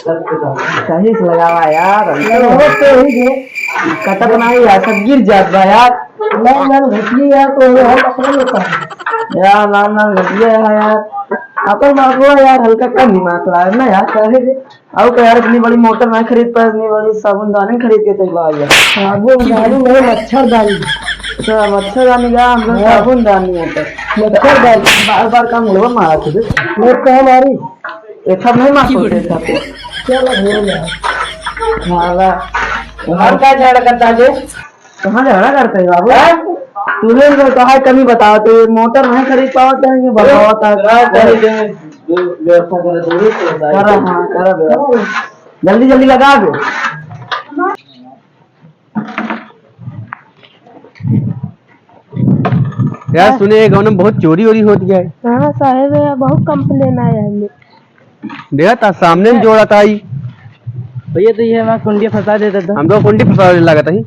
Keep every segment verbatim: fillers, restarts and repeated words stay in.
सही से लगावा यार। लगावा तो ही दे। कटत नाही यार, सब गिर जात बा यार। लाल लाल घटिया यार, तो हम अपने लोग का। यार, लाल लाल घटिया है यार। अपन मारवा यार, हल्का कम दिमाग चलावे ना यार, काहे रे? अउ का यार, इतनी बड़ी मोटर ना खरीद पाए, इतनी बड़ी साबुनदानी खरीद के तैयार है। साबुनदानी नहीं, मच्छरदानी। अच्छा, मच्छरदानी का, हम लोग हाँ। साबुनदानी है तो। मच्छरदानी। बार बार का मुड़वा मारा तुझे। लोग कहाँ मारी? एक साथ नहीं मार सकते, एक साथ। चलो, हो गया। हाँ, वाह। और का झगड़ा करता है? कहाँ झगड़ा करते हैं बाबू? हाँ? तूने तो कहा है कमी बताओ, तो ये मोटर नहीं खरीद पावत है, ये बताओ ता। हाँ, चलो, चलो, जो व्यवस्था करे, जरूर तो बताइए। करा, हाँ, करा व्यवस्था। जल्दी, जल्दी लगा दो। यार, सुने, ये गाँव में बहुत चोरी वोरी होत गया है। हाँ, साहेब, ये बहुत complain आया है। देखा था, सामने में जोड़ा था ही। भैया, तो ये हमारा कुंडिया फंसा देता था। हम तो कुंडी फंसा लागत ही।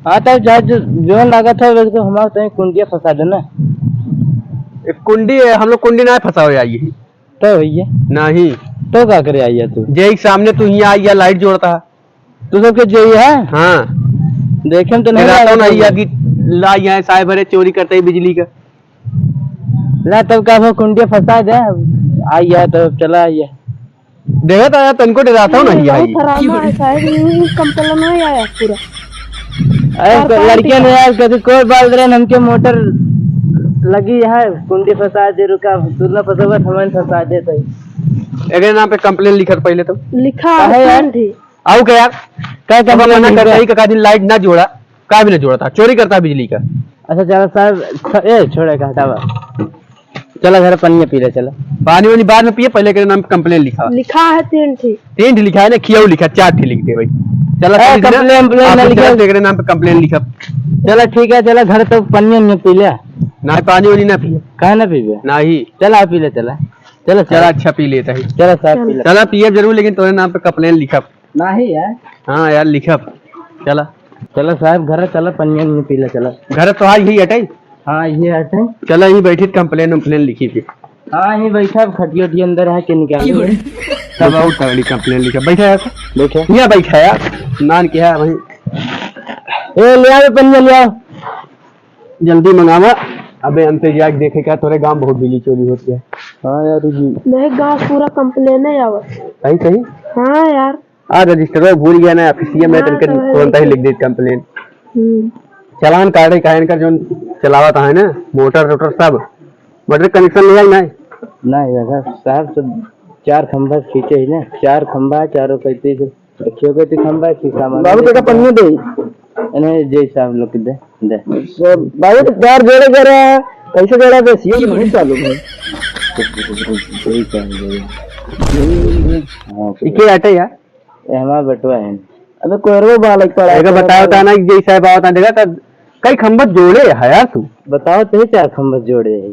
हाँ, तो जा, जो, जो लागत है, वो तो हमारा तो कुंडिया फंसा देना। एक कुंडी है, हम लोग कुंडी ना फंसावे आइए। तो भैया। नहीं। तो का करे आइया तू? जे एक सामने तू हियाँ आइया, लाइट जोड़ता। तू सबके जे है? हाँ। देखे में तो नहीं डराता लागत नहीं है। आइया कि ला यहाँ साहेब भरे चोरी करते ही बिजली का। ला तब का हो, कुंडिया फंसा दे। आइया तो चला आइया। देखा था यार, तनको डराता हूँ नहीं बहुत आई। हरामा है साहेब, ये complain में आया पूरा। अरे, चार तो पाँच लड़के ने यार, कभी कोई बात रहे, हमके मोटर लगी है, कुंडी फंसा दे, रुका, तू ना फंसावा, हमें फंसा दे तो। एकरे नाम पे complain लिखत पहले तो। लिखा है काहे यार? तीन ठी। आऊ का यार? का अब complain मना लिखा? करता ही का दिन लाइट ना जोड़ा, का भी ना जोड़ा था, चोरी करता बिजली का। अच्छा, चला साहेब, छ-, ए, छोड़े का, हटावा। चला घर पनिया पी ले, चला। पानी वानी बाद में पिए, पहले एकरे नाम पे complain लिखा। लिखा है तीन ठी। तीन ठी लिखा है ना, खियाऊ लिखा, चार ठी लिख दे भाई। चला, ए, चल, complain, complain आप ना लोग लिखा। चला, एकरे नाम पे complain लिखा। चला, ठीक है, चला घर तो पनिया में पी ले। ना, पानी वानी ना पिए। काहे ना पीबे? नहीं। चला, पी ले, चला। चला, चला, साहब। अच्छा पी लेता है। चला, साहब, पी ले। चला, पिए जरूर, लेकिन तोरे नाम पे complain लिखा। नाही यार। हाँ यार, लिखब। चला। चला साहब, घर चला, पनिया में पी ले, चला। घर तो आज ही हटे। हाँ, ये हटे। चला, यहीं बैठी complain उम्प्लेन लिखी फिर। हाँ, यहीं बैठा, अब खटिया उटिया अंदर है के निकाल ले। तब और तगड़ी complain लिखा। बैठा है। बैठा। यहाँ बैठा है। नान के है वहीं। ए, ले आओ पनिया, ले आओ। जल्दी मंगावा। अबे, हमसे जाके देखे का, तोरे गांव बहुत बिजली चोरी होती है। हाँ यार, जी। नहीं, गांव पूरा complain है यार। सही, सही। हाँ यार। आ, रजिस्टरवा भूल गया ना, ऑफिसिया में हाँ, तनके तो है तुरंत ही लेकिन लिख दे complain। हम्म। चालान काटे का इनका जोन चलावत है ना, मोटर वोटर सब, मोटर connection ले आई ना? नहीं, अगर साहब सब चार खंभा खींचे ही ना, चार खंभा, चारों पैंतीस, देखियो के खंभा की सामान बाबू, देखा पन्नी दे। इन्हें जय साहब लोग के दे, दे। बाबू, तो चार जोड़े जोड़े कैसे जोड़ा दे, सीओ नहीं चालू है। यही चालू है। हाँ, इके आटे यार। ये हमारा बेटवा है। अबे कोयरवा बालक पड़ा एगो है। बताओ ता ना कि जय साहब आवत है, देखा ता कई खंभा जोड़े है यार तू। बताओ तो ही चार खंभा जोड़े है।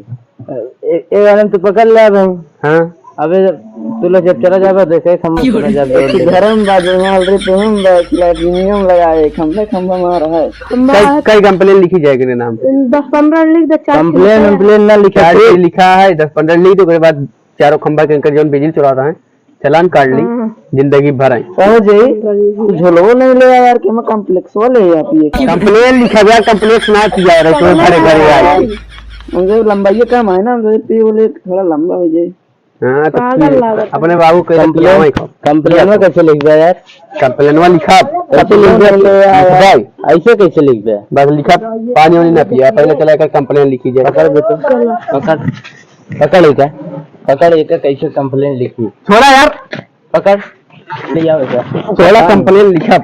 ए-, ए वाले तू पकड़ ले अब हम। हाँ। अबे तू लोग जब चला जाबा, देखे खंभा चला जाबा, जोड़ दे। धर्म बा, जयमाल रे, प्रेम बा, प्लेटिनियम लगाए, खंभे खंभे मार है। खंभा कई, है। कई complain लिखी जाए के नाम पे? दस पन्द्रह लिख दे, चार complain, complain। Complain ना लिखा, चार चीज लिखा है, दस पन्द्रह लिख दे, ओकरे बाद चारों खंभा के अंकर जौन बिजली चुरा रहा है। चालान काट ली, हाँ। जिंदगी भर आई। कहो जी, तू झोलवो नहीं ले आया यार, कि हम complex वो ले आया पिए का। Complain लिखा गया, complex ना किया रहे, तुम्हें भरे भरे आई। हम जो लंबाई कम है ना, हम जो पी बोले थोड़ा लंबा हो जाए। हाँ, तो पागल फिर लागत है। अपने बाबू के complain, खियावे खाओ। Complain में कैसे लिख गया यार? Complain में लिखा, कैसे लिख गया? लिख गया यार? ऐसे कैसे लिख गया? बस लिखा, पानी वानी ना पिया, पहले चला कर complain लिखी जाए। पकड़ बेटा, पकड़। पकड़ इका, पकड़ इका, कैसे complain लिखी? छोड़ा यार। पकड़, ले आओ इका। छोड़ा, complain लिखा।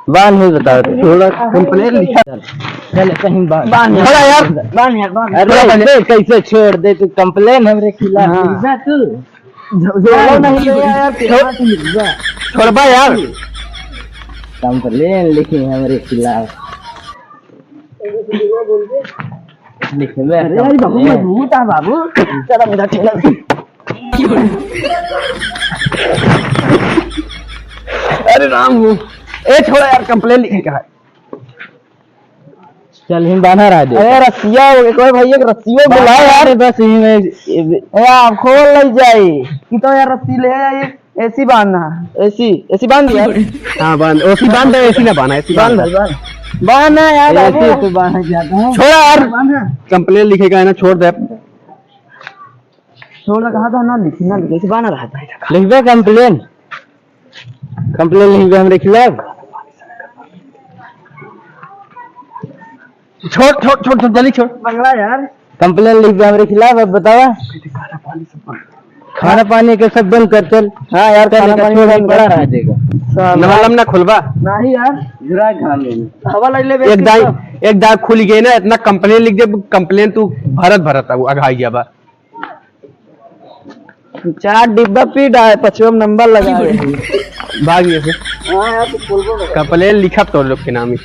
बांध नहीं बताओ तो। छोड़ा, complain लिखा। चल, कहीं बांध। बांध। छोड़ा यार। बांध यार, बांध। अरे, छोड़ा पहले। कैसे, कैसे छोड़ दे तू? Complain हमरे खिलाफ हाँ। लिखा तू। जो, जो नहीं ले यार, छोड़, छोड़बा यार। Complain लिखी हमरे खिलाफ। लिखबे अरे यार, बहुत मजबूत है बाबू। चला मेरा ठेला। अरे राम हो। ए, छोड़ा यार, complain लिखे का है। चल, हिम बांधा रहा दे। अरे रस्सिया हो गया, कोई भाई एक रस्सिया बुला यार। अरे बस यही में, ए, आप खोल ले जाए। कि तो यार रस्सी ले आए। एसी बांधना है, एसी, एसी बांध दिया। हाँ, बांध, ओसी बांध दे, एसी ना बांधा, एसी बांध बांध। दे, बांध। बांध ना यार, एसी बाबू। तो बांध है क्या? छोड़ यार। बांध है। कंप्लेन लिखेगा है ना, छोड़ दे। छोड़ दे, कहा था ना लिखी, ना लिखी, एसी बांध रहा था। लिखबे कंप्लेन, कंप्लेन लिखबे हमरे खिलाफ। छोड़, छोड़, छोड़, छोड़, जल्दी छोड़। मंगला यार। कंप्लेन लिख दे हमरे खिलाफ, अब बतावा। खाना पानी के सब बंद कर चल। हाँ यार, चल, खाना इधर पानी छोड़, बंद पड़ा कर। रह जाएगा। साला। नहलम ना खुलबा। नहीं यार। जुरा खान लेने। हवा लग ले एक दाई, एक दाई खुल गए ना, इतना कंप्लेन लिख दे, कंप्लेन तू भरत भरत अब अघाई गया बा। चार डिब्बा पी डाए, पचवा में नंबर लगा दे। भाग ये से। हाँ यार, तू बोल बोल। कंप्लेन लिखा तो लोग के नाम ही।